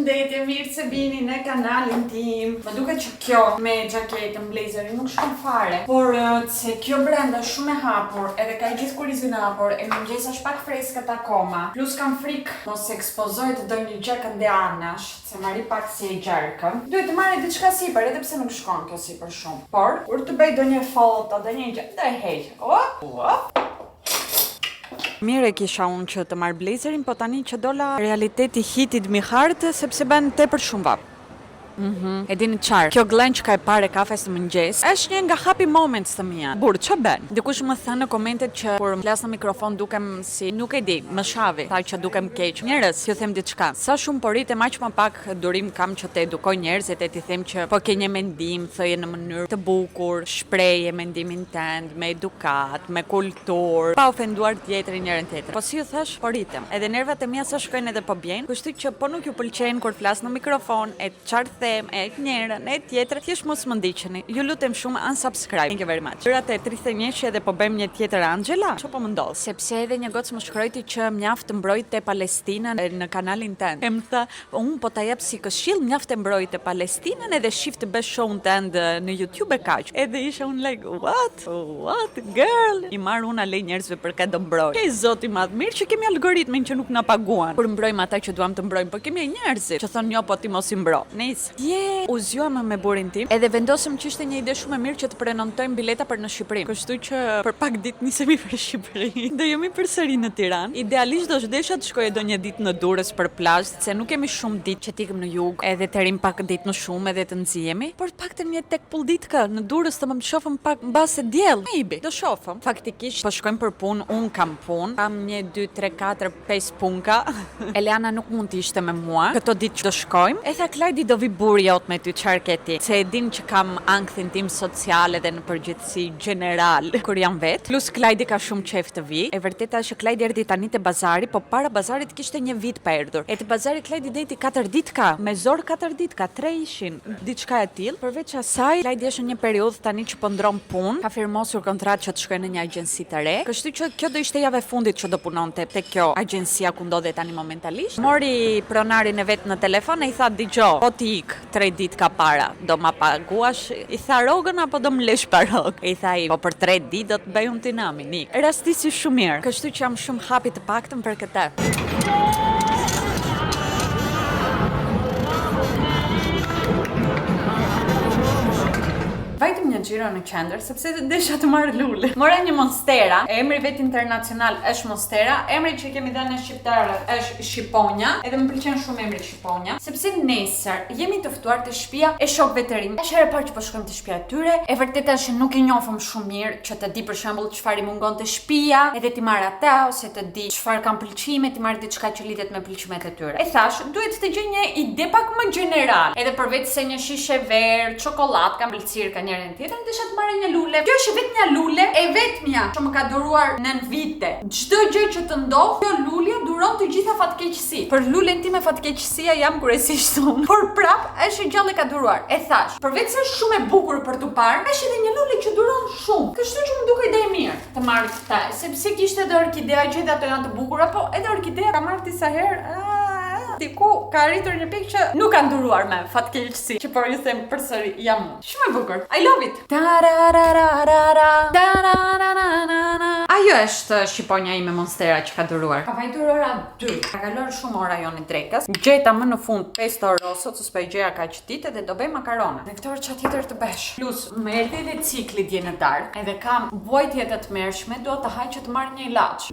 Përshëndetje, mirë se vini në kanalin tim. Më duket që kjo me xhaketën, blazerin nuk shkon fare, por se kjo brenda është shumë e hapur, edhe ka gjithë kurizin e hapur, e mëngjes është pak freskët akoma. Plus kam frikë mos ekspozohet ndonjë gjë kënde anash, se marri pak si e gjerkën. Duhet të marrë diçka sipër, edhe pse nuk shkon kjo sipër shumë. Por, kur të bëj ndonjë foto, ndonjë gjë, do e heq. Op, op. Mirë e kisha unë që të marr blazerin, po tani që dola realiteti hitit mi hard, sepse bën tepër shumë vap. Mhm. E dini çfarë? Kjo gllençka e parë e kafes në mëngjes është një nga happy moments të mia. Burr, ç'a bën? Dikush më tha në komentet që kur flas në mikrofon dukem si, nuk e di, më shavi, tha që dukem keq. Njerëz, ju them diçka. Sa shumë po rritem aq më pak durim kam që të edukoj njerëzit e t'i them që po ke një mendim, thoje në mënyrë të bukur, shpreje mendimin tënd me edukat, me kulturë, pa ofenduar tjetrin njërin tjetrin. Po si ju thash, po rritem. Edhe nervat e mia sa shkojnë edhe po bjejnë, kështu që po nuk ju pëlqejnë kur flas në mikrofon e çfarë them e njërën e tjetrën, thjesht mos më ndiqeni. Ju lutem shumë unsubscribe. Thank you very much. Gjërat e 31 edhe po bëjmë një tjetër Angela? Ç'po po më ndodh? Sepse edhe një gocë më shkruajti që mjaft mbrojte Palestinën në kanalin tënd. E më tha, unë po ta jap si këshill mjaft e mbrojte Palestinën edhe shif të bësh show-n tënd në YouTube e kaq. Edhe isha unë like, what? What girl? I marr unë ale njerëzve për këtë do mbroj. Ej zoti madh, mirë që kemi algoritmin që nuk na paguan. Kur mbrojmë ata që duam të mbrojmë, po kemi e njerëzit që thonë jo po ti mos i mbro. Nice. Dje u zgjuam me burrin tim edhe vendosëm që ishte një ide shumë e mirë që të prenotojmë bileta për në Shqipëri. Kështu që për pak ditë nisemi për Shqipëri. Do jemi përsëri në Tiranë. Idealisht do desha të shkoje ndonjë ditë në Durrës për plazh, se nuk kemi shumë ditë që të ikim në jug, edhe të rrim pak ditë më shumë edhe të nxihemi, por të paktën një tek pull ditë në Durrës të më shohëm pak mbase diell. Maybe, do shohëm. Faktikisht po shkojmë për punë, un kam punë. Kam 1 2 3 4 5 punka. Eliana nuk mund të ishte me mua. Këto ditë që do shkojmë. E tha Klajdi do vi burri jot me ty çfarë ke ti? Se e din që kam ankthin tim social edhe në përgjithësi general kur jam vet. Plus Klajdi ka shumë qejf të vi. E vërteta është që Klajdi erdhi tani te bazari, po para bazarit kishte një vit pa erdhur. E te bazari Klajdi deti 4 ditë ka, me zor 4 ditë ka, 3 ishin, diçka e tillë. Përveç asaj, Klajdi është në një periudhë tani që po ndron punë, ka firmosur kontratë që të shkojë në një agjenci të re. Kështu që kjo do ishte java e fundit që do punonte te kjo agjencia ku ndodhet tani momentalisht. Mori pronarin e vet në telefon e i tha dëgjo, po ti ik 3 ditë ka para, do ma paguash, i tha rrogën apo do më lesh pa rrogë? E i tha ai, po për 3 ditë do të bëj unë ty namin, ik. Rastisi shumë mirë, kështu që jam shumë happy të paktën për këtë. Vajtëm një xhiro në qendër sepse desha të marr lule. Mora një monstera, emri vet internacional është monstera, emri që i kemi dhënë ne shqiptarët është shqiponja, edhe më pëlqen shumë emri shqiponja, sepse nesër jemi të ftuar te shtëpia e shokëve të rinj. Është hera e parë që po shkojmë te shtëpia e tyre. E vërteta është që nuk i njohëm shumë mirë, që të di për shembull çfarë i mungon te shtëpia, edhe ti marr atë ose të di çfarë kanë pëlqime, ti marr diçka që lidhet me pëlqimet e tyre. E thash, duhet të gjej një ide pak më gjeneral. Edhe përveç se një shishe verë, çokollatë, kam pëlcirë ka njërin tjetrin, desha të marr një lule. Kjo është vetëm një lule, e vetmja që më ka duruar nën vite. Çdo gjë që të ndodh, kjo lulja duron të gjitha fatkeqësitë. Për lulen time fatkeqësia jam kryesisht unë. Por prap është e gjallë e ka duruar. E thash, përveç se është shumë e bukur për t'u parë, është edhe një lule që duron shumë. Kështu që më dukej ide e mirë të marr këtë, sepse kishte edhe orkidea që edhe ato janë të bukura, po edhe orkidea ka marrë disa herë, diku ka arritur një pikë që nuk kanë duruar me fatkeqësi, që po ju them përsëri jam unë. Shumë e bukur. I love it. Tararararara, tararararara. Ajo është shqiponja ime monstera që ka duruar. Ka vajtur ora 2. Ka kaluar shumë ora jonë e drekës. Gjeta më në fund pesto rosso, që s'po e gjeja kaq ditë dhe do bëj makarona. Në këtë orë çfarë tjetër të bësh? Plus, më erdhi edhe cikli dje në darkë, edhe kam vuajtje të tmerrshme, dua të haj që të marr një ilaç.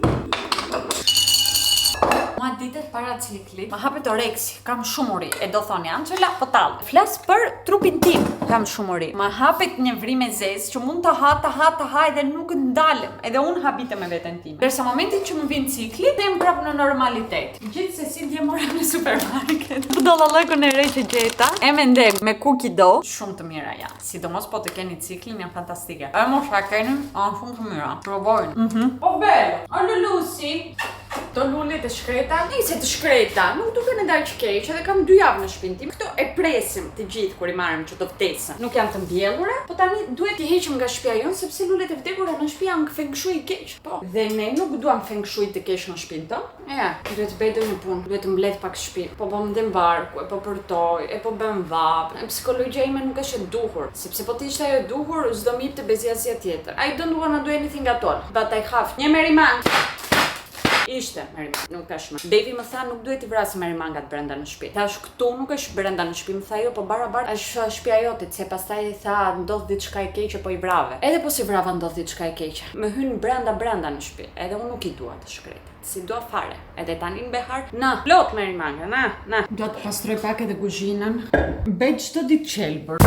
Mua ditët para ciklit, më hapet oreksi, kam shumë uri. E do thoni Angela, po tall. Flas për trupin tim, kam shumë uri. Më hapet një vrimë e zezë që mund të ha, të ha, të ha edhe nuk ndalem. Edhe unë habitem me veten time. Ndërsa momentin që më vin cikli, them prapë në normalitet. Gjithsesi dje mora në supermarket. Budallallëkun e re që gjeta. M&M me cookie dough, shumë të mira janë. Sidomos po të keni ciklin janë fantastike. E mos e keni, janë shumë të mira. Provojnë. Mhm. O bel, o Lulusi. Këto lulet e shkreta, nejse të shkreta, nuk duken edhe aq keq, edhe kam dy javë në shtëpinë time. Këto e presim të gjithë kur i marrim që do vdesin. Nuk janë të mbjellura, po tani duhet t'i heqim nga shtëpia jonë sepse lulet e vdekura në shtëpi janë feng shui i keq. Po. Dhe ne nuk duam feng shui të keq në shtëpinë tonë. Ja, duhet të bëj ndonjë punë, duhet të mbledh pak shtëpi. Po po më dhemb barku, e po përtoj, e po bën vapë. E psikologjia ime nuk është e duhur, sepse po të ishte ajo e duhur, s'do më jepte bezi asgjë tjetër. I don't wanna do anything at all, but I have një merimangë. Ishte merimangë, nuk është më. Devi më tha nuk duhet t'i vrasim merimangat brenda në shtëpi. Thash këtu nuk është brenda në shtëpi, më tha jo, po barabar është shtëpia jote, se pastaj tha ndodh diçka e keqe po i vrave. Edhe po s'i vrava ndodh diçka e keqe. Më hyn brenda brenda në shtëpi, edhe unë nuk i dua të shkretat. S'i dua fare. Edhe tani në behar, na, plot merimanga, na, na. Do të pastroj pak edhe kuzhinën. Bëj çdo ditë qelbër.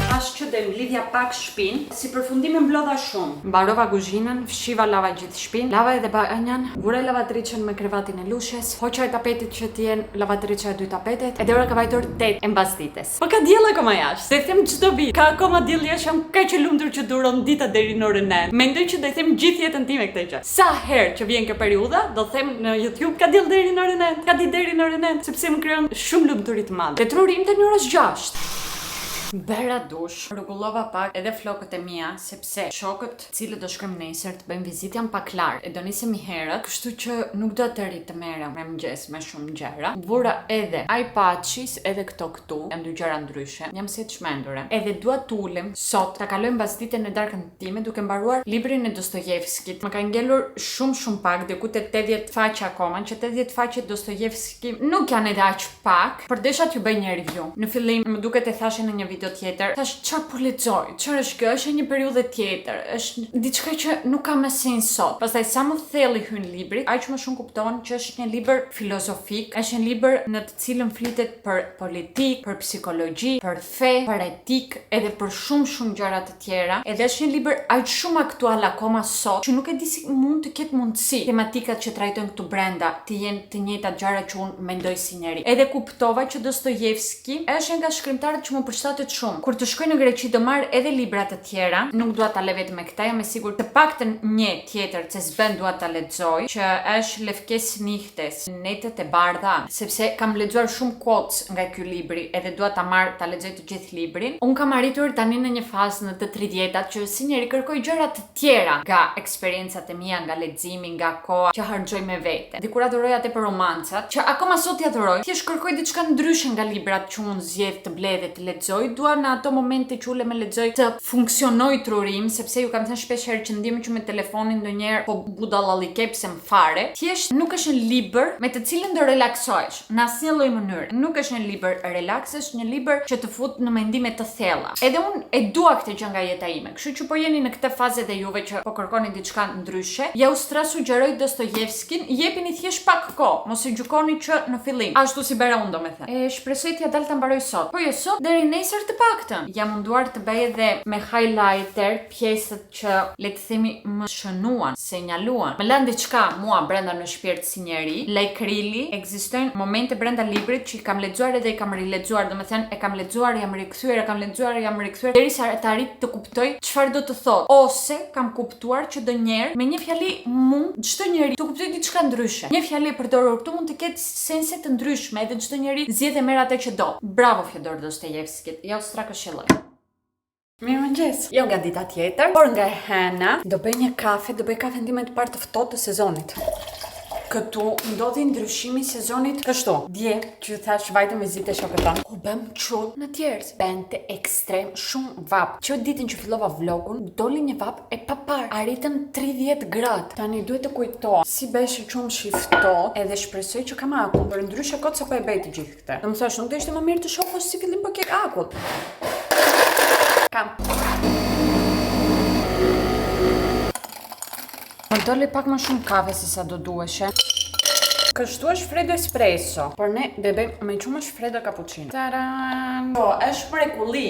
Tash që do mblidhja pak shpinë, si përfundim e mblodha shumë. Mbarova kuzhinën, fshiva lava gjithë shpinë, lava edhe banjën, vura lavatriçen me krevatin e lushes, hoqa e tapetit që të jenë lavatriça e dy tapetet, edhe ora ka vajtur 8 e mbasdites. Po ka diell akoma jashtë. Do e them çdo vit. Ka akoma diell jashtë, jam kaq e lumtur që duron dita deri në orën 9. Mendoj që do e them gjithë jetën time këtë gjë. Sa herë që vjen kjo periudha, do them në YouTube ka diell deri në orën 9, ka ditë deri në orën 9, sepse më krijon shumë lumturi të madhe. Dhe truri im tani ora është 6. Bëra dush, rregullova pak edhe flokët e mia, sepse shokët të cilët do shkojmë nesër të bëjmë vizitë janë pak larg e do nisemi herët, kështu që nuk do të rri të merrem me mëngjes me shumë gjëra. Vura edhe eye patches edhe këto këtu, janë dy gjëra ndryshe. Jam si e çmendure. Edhe dua të ulem sot ta kaloj mbasditen në darkën time duke mbaruar librin e Dostojevskit. Më ka ngelur shumë shumë pak, diku te 80 faqe akoma, që 80 faqe Dostojevski nuk janë edhe aq pak, por desha t'ju bëj një review. Në fillim më duket e thashë në një video tjetër, thash çfarë po lexoj, çfarë është kjo, është një periudhë tjetër, është diçka që nuk ka më sens sot. Pastaj sa më thellë i hyn librit, aq më shumë kupton që është një libër filozofik, është një libër në të cilën flitet për politikë, për psikologji, për fe, për etikë, edhe për shumë shumë gjëra të tjera. Edhe është një libër aq shumë aktual akoma sot, që nuk e di si mund të ketë mundësi tematikat që trajtojnë këtu brenda të jenë të njëjtat gjëra që unë mendoj si njeri. Edhe kuptova që Dostojevski është një nga shkrimtarët që më përshtatet shumë. Kur të shkoj në Greqi do marr edhe libra të tjera, nuk dua ta le vetëm me këta, jam e sigurt të paktën një tjetër që s'bën dua ta lexoj, që është Lefkes Nihtes, Netët e Bardha, sepse kam lexuar shumë quotes nga ky libri edhe dua ta marr ta lexoj të gjithë librin. Unë kam arritur tani në një fazë në të 30-tat që si njeri kërkoj gjëra të tjera nga eksperiencat e mia, nga leximi, nga koha që harxhoj me vete. Dikur adhuroja tepër romancat, që akoma sot i adhuroj. Thjesht kërkoj diçka ndryshe nga librat që unë zgjedh të ble dhe të lexoj. Dua në ato momente që ulem e lexoj të funksionoj truri im, sepse ju kam thënë shpesh herë që ndihem që me telefonin ndonjëherë po budallallëkepsem fare. Thjesht nuk është një libër me të cilin do relaksohesh në asnjë lloj mënyre. Nuk është një libër relaks, është një libër që të fut në mendime të thella. Edhe unë e dua këtë gjë nga jeta ime. Kështu që po jeni në këtë fazë edhe juve që po kërkoni diçka ndryshe, ja u stra sugjeroj Dostojevskin, jepini thjesht pak kohë, mos e gjykoni që në fillim. Ashtu si bëra unë domethënë. E shpresoj t'ja dal ta mbaroj sot. Po jo sot, deri nesër të paktën. Jam munduar të bëj edhe me highlighter pjesët që le të themi më shënuan, sinjaluan. Më lanë diçka mua brenda në shpirt si njeri. Like really, ekzistojnë momente brenda librit që i kam lexuar edhe i kam rilexuar, domethënë e kam lexuar, jam rikthyer, e kam lexuar, jam rikthyer derisa të arrij të kuptoj çfarë do të thotë. Ose kam kuptuar që ndonjëherë me një fjali mund çdo njeri të kuptojë diçka ndryshe. Një fjali e përdorur këtu mund të ketë sense të ndryshme edhe çdo njeri zgjedh e merr atë që do. Bravo Fyodor Dostojevskit, ja u strakëshilloj. Mirëmëngjes. Jo nga dita tjetër, por nga e hëna, do bëj një kafe, do bëj kafen time të parë të ftohtë të sezonit. Këtu ndodhi ndryshimi i sezonit kështu. Dje, që ju thash vajtëm vizitë te shokët tonë, u bëm qull në djersë. Bente ekstrem shumë vap. Që ditën që fillova vlogun, doli një vap e papar. Arritëm 30 gradë. Tani duhet të kujtoj si bëhesh qumshi i ftohtë, edhe shpresoj që kam akull. Për ndryshe kot sa po e bëj të gjithë këtë. Do më thosh, nuk do ishte më mirë të shohësh si fillim po ke akull. Kam. Më doli pak më shumë kafe se sa do duheshe. Kështu është freddo espresso, por ne do e bëjmë me qumësht freddo cappuccino. Taran! Po, është mrekulli.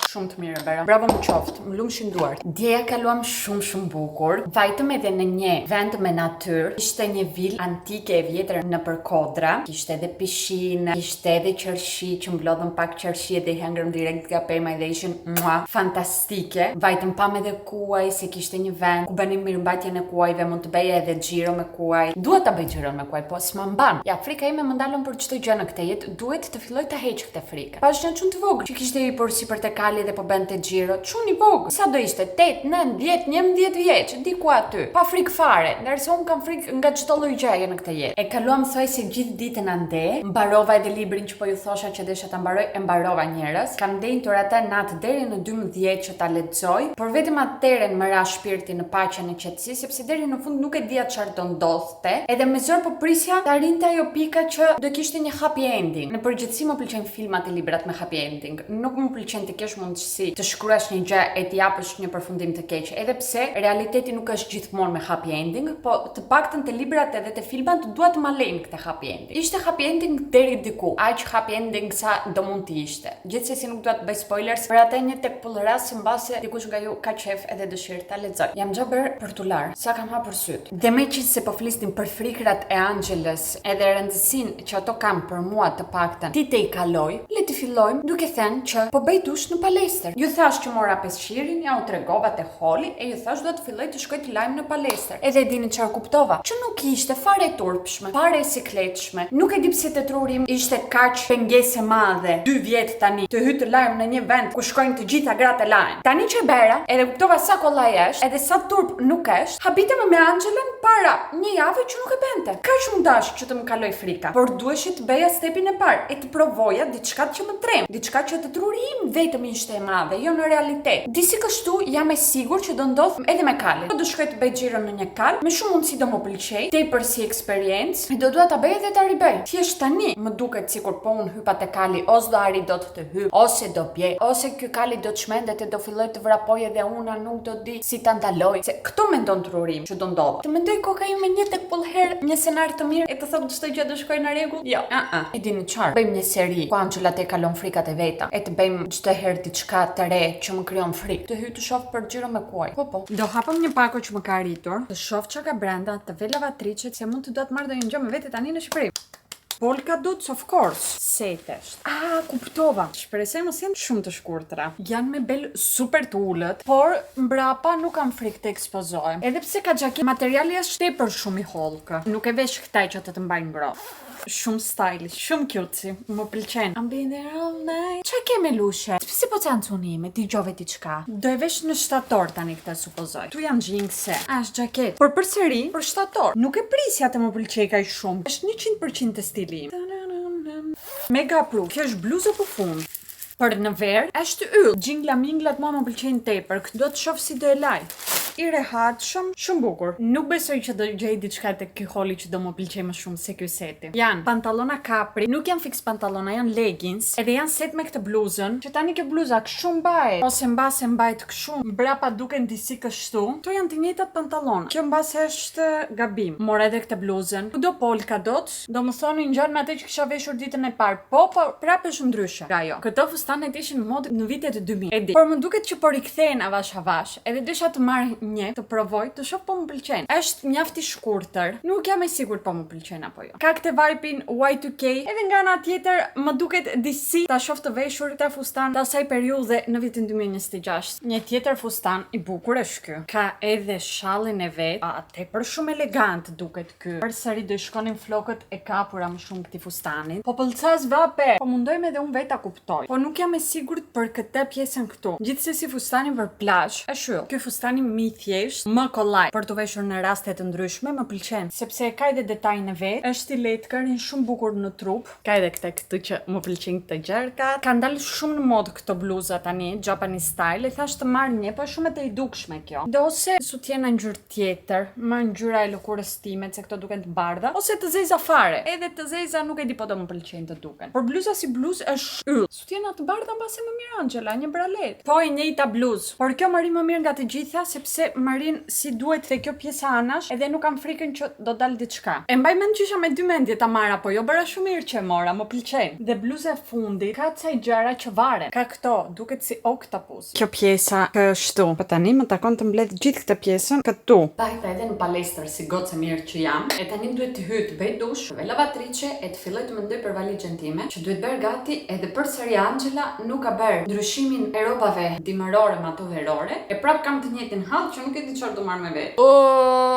Shumë të mirë bëra. Bravo më qoftë, më lumshin duart. Dje ja kaluam shumë shumë bukur. Vajtëm edhe në një vend me natyrë. Ishte një vilë antike e vjetër nëpër kodra. Kishte edhe pishinë, kishte edhe qershi që mblodhëm pak qershi edhe i hëngrëm direkt nga pema dhe ishin mua fantastike. Vajtëm pam edhe kuaj se kishte një vend ku bënim mirëmbajtjen e kuajve, mund të bëje edhe xhiro me kuaj. Dua ta bëj xhiron me kuaj, po s'ma mban. Ja, frika ime më ndalon për çdo gjë në këtë jetë, duhet të filloj ta heq këtë frikë. Pash një çun të vogël që kishte hipur sipër te kali dhe po bënte xhiro. Çun i vogël. Sa do ishte? 8, 9, 10, 11 vjeç, diku aty. Pa frikë fare, ndërsa unë kam frikë nga çdo lloj gjëje në këtë jetë. E kaluam thuajse gjithë ditën ande. Mbarova edhe librin që po ju thosha që desha ta mbaroj, e mbarova njerëz. Kam ndenjtur atë natë deri në 12 që ta lexoj, por vetëm atëherë më ra shpirti në paqe në qetësi, sepse deri në fund nuk e dija çfarë do ndodhte. Edhe me zor po prisja të arrinte ajo pika që do kishte një happy ending. Në përgjithësi më pëlqejnë filmat e librat me happy ending. Nuk më pëlqen të kesh mundësi të shkruash një gjë e të japësh një përfundim të keq, edhe pse realiteti nuk është gjithmonë me happy ending, po të paktën te librat edhe te filmat dua të ma lejnë këtë happy ending. Ishte happy ending deri diku, aq happy ending sa do mund të ishte. Gjithsesi nuk dua të bëj spoilers për atë një tek pullras që mbase dikush nga ju ka qef edhe dëshirë ta lexoj. Jam gjë bërë për t'u larë, sa kam hapur syt. Dhe me që se po flisnim për frikrat e Anxhelës edhe rëndësinë që ato kanë për mua të paktën, ti te i kaloj, le të fillojmë duke thënë që po bëj dush në palestër. Ju thash që mora peshqirin, ja u tregova te holi e ju thash do të filloj të shkoj të lajm në palestër. Edhe e dini çfarë kuptova, që nuk ishte fare e turpshme, fare e sikletshme. Nuk e di pse te truri im ishte kaq pengesë e madhe, 2 vjet tani, të hy të lajm në një vend ku shkojnë të gjitha gratë e lajm. Tani që e bëra, edhe kuptova sa kollaj është, edhe sa turp nuk është, habitem me Anxhelën para një jave që nuk e bënte. Kaq më dash që të më kaloj frika, por duheshe të bëja stepin e parë e të provoja diçka që më tremb, diçka që te truri im vetëm ishte e madhe, jo në realitet. Disi kështu jam e sigurt që do ndodh edhe me kalin. Po do shkoj të bëj xhiro në një kal, me shumë mundësi do më pëlqej, tepër si eksperiencë, do dua ta bëj edhe ta ribëj. Thjesht tani më duket sikur po unë hypa te kali, ose do arrij dot të hyp, ose do bje, ose ky kali do të çmendet e do filloj të vrapoj edhe una nuk do di si ta ndaloj. Se këto mendon truri im që do ndodhë. Të mendoj koka ime një tek pull herë një skenar të mirë e të thotë çdo gjë do shkojë në rregull? Jo. A a. E dini çfarë? Bëjmë një seri ku Anxhela te kalon frikat e veta e të bëjmë çdo herë diçka të re që më krijon frikë. Të hyj të shoh për xhiro me kuaj. Po po. Do hapëm një pako që më ka arritur, të shoh çka ka brenda, të ve lavatriçet se mund të dua të marr ndonjë gjë me vete tani në Shqipëri. Polka dots of course. Set është. Ah, kuptova. Shpresoj mos jenë shumë të shkurtra. Janë me bel super të ulët, por mbrapa nuk kam frikë të ekspozohem. Edhe pse ka xhaketë, materiali është tepër shumë i hollë. Nuk e vesh këta që të të mbajnë ngrohtë. Shumë stylish, shumë cutesy, më pëlqen. I'm been there all night. Qa ke me lushe? Pse po cancuni ime, dëgjove diçka? Do e vesh në shtator tani këtë supozoj. Tu janë xhinse, a është xhaket. Por përsëri, për shtator. Nuk e prisja të më pëlqej kaq shumë. Është 100% të stili im. Mega approve. Kjo është bluzë apo fund? Për në verë është yll. Xhingla minglat mua më pëlqejnë tepër. Këtë do të shoh si do e laj. I rehatshëm, shumë bukur. Nuk besoj që do gjej diçka tek ky holi që do më pëlqej më shumë se ky seti. Janë pantallona capri, nuk janë fiks pantallona, janë leggings, edhe janë set me këtë bluzën, që tani kjo bluza kështu mbahet, ose mbase mbahet kështu, mbrapa duken disi kështu. Këto janë të njëjtat pantallona. Kjo mbase është gabim. Mora edhe këtë bluzën. Ku do polka dots, do më thoni ngjan me atë që kisha veshur ditën e parë. Po, po, prapë është ndryshe. Nga ajo. Këto fustanet ishin modë në vitet 2000. E di. Por më duket që po rikthehen avash avash. Edhe desha të marr një, të provoj, të shoh po më pëlqen. Është mjaft i shkurtër. Nuk jam e sigurt po më pëlqen apo jo. Ka këtë vibe-in Y2K. Edhe nga ana tjetër më duket disi ta shoh të veshur këtë fustan të asaj periudhe në vitin 2026. Një tjetër fustan i bukur është ky. Ka edhe shallin e vet. A tepër shumë elegant duket ky. Përsëri do i shkonin flokët e kapura më shumë këtij fustani. Po pëlcas vape. Po mundojmë edhe unë vetë ta kuptoj. Po nuk jam e sigurt për këtë pjesën këtu. Gjithsesi fustani për plazh është yll. Ky fustani mi thjeshtë, më kollaj për të veshur në raste të ndryshme, më pëlqen, sepse ka edhe detajin e vet, është i lehtë, ka rrinë shumë bukur në trup. Ka edhe këtë këtu që më pëlqejnë këto gjërka. Kanë dalë shumë në modë këto bluza tani, Japanese style, e thash të marr një, po është shumë e tejdukshme kjo. Do ose sutjena ngjyrë tjetër, më ngjyra e lëkurës time, se këto duken të bardha, ose të zeza fare. Edhe të zeza nuk e di po do më pëlqejnë të duken. Por bluza si bluzë është yll. Sutjena të bardha mbase më mirë Angela, një bralet. Po e njëjta bluzë. Por kjo më rri më mirë nga të gjitha sepse më rrin si duhet te kjo pjesa anash, edhe nuk kam frikën që do dal diçka. E mbaj mend që isha me dy mendje ta marr apo jo, bëra shumë mirë që e mora, më pëlqen. Dhe bluza e fundit ka ca gjëra që varen. Ka këto, duket si octopus. Kjo pjesa kështu. Po tani më takon të mbledh gjithë këtë pjesën këtu. Vajta edhe në palestër si gocë e mirë që jam. E tani më duhet të hyj të bëj dush, të vë lavatriçe e të filloj të mendoj për valixhen time, që duhet bërë gati edhe përsëri Angela nuk ka bërë ndryshimin e rrobave dimërore me ato verore. E prap kam të njëjtin hall që nuk e di çfarë do marr me vete.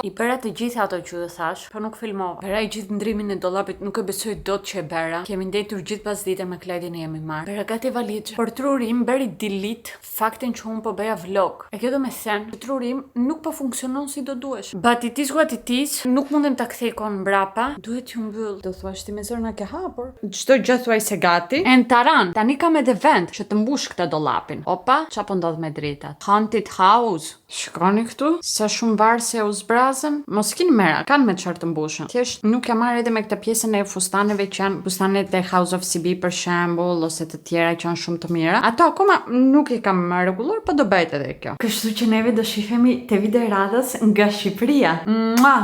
I bëra të gjitha ato që ju thash, po nuk filmova. Bëra i gjithë ndrimin e dollapit, nuk e besoj dot që e bëra. Kemi ndejtur gjithë pasdite me Klajdin e jemi marrë. Bëra gati valixhe, por truri im bëri delete faktin që unë po bëja vlog. E kjo do me thënë që truri im nuk po funksionon si do duhesh. But it is what it is, nuk mundem ta kthej kohën mbrapa, duhet t'ju mbyll. Do thuash ti me zor na ke hapur. Çdo gjë thuaj se gati. En taran, tani kam edhe vend që të mbush këtë dollapin. Opa, ça po ndodh me dritat? Haunted house. Shikoni këtu, sa shumë varëse u zbrazën. Mos kini merak, kanë me çfarë të mbushën. Thjesht nuk jam marrë edhe me këtë pjesën e fustaneve që janë fustanet e House of CB për shembull ose të tjera që janë shumë të mira. Ato akoma nuk i kam rregulluar, po do bëhet edhe kjo. Kështu që neve do shihemi te video e radhës nga Shqipëria. Mua!